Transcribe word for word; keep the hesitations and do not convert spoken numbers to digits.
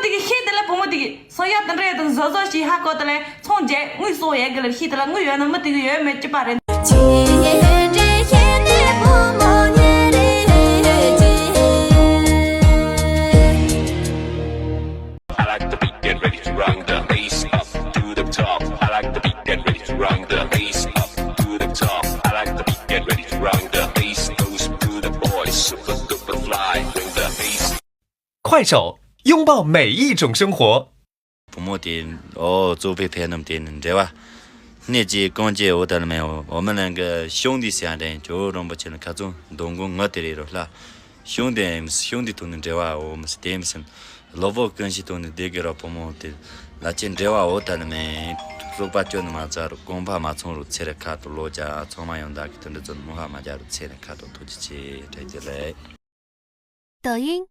དེ་གི་ཤེས་དེ་ལ་བུ་མོ་དེ་གི་སོ་ཡ་དེ་འདྲ་ཡ་དང་བཟོ་བཟོ་ཞིག་ཧ་གོ་དེ་ལ་ཚོང་རྒྱག་དངུལ་གསོག་ཡ་གི་ལ་ཤེས་དེ་ལ་དངུལ་ཡོད་ན་མི་དེ་གི་ཡོད་མེད་ཅི་པ་རེད། I like the beat, get ready to run the bass up to the top. I like the beat, get ready to run the bass up to the top. I like the beat, get ready to run the bass. Goes to the boys, super duper fly, bring the bass. 快手，拥抱每一种生活。 བུ་མོ་དེ་ཨོ་གཙོ་ཕལ་ཕལ་རྣམས་དེ་ནི་འབྲེལ་བ་སྣེ་གཅིག་རྐང་གཅིག་འོ་ད་ནི་མེད། འོ་མི་ལན་གི་གཤོང་འདི་ཟེར་ཡ་དེ་ཇོ་བོ་རིན་པོ་ཆེ་ལ་ཁ་ཚོན་འདོན་དགོས་ངོ་དེ་རེད་རོ་ལ། གཤོང་དེ་གཤོང་འདི་ཐོག་ནས་འབྲེལ་བ་འོ་མི་སྲིད་དེ་མི་སྲིད། གློ་བོ་ཀུན་ཤི་ཐོག་ནས་བསྡད་དགོས་རོ་བུ་མོ་དེ་ལ་ཅི་འབྲེལ་བ་འོ་ད་ནི་མེད། སོག་པ་སྐྱོ་ནི་མ་ཚར་རོ་རྐང་པ་མ་ཚོང་རོ་ཚེ་རེ་ཁ་ཐོག་ལོ་བརྒྱ་ཚང་མ་ཡོང་བདག་གི་དོན་འདི་ཚོ་མོ་ཧ་མ་རྒྱ་རོ་ཚེ་རེ་ཁ་ཐོག་ཐུགས་རྗེ་ཆེ་བཀྲ་ཤིས་བདེ་ལེགས། 抖音，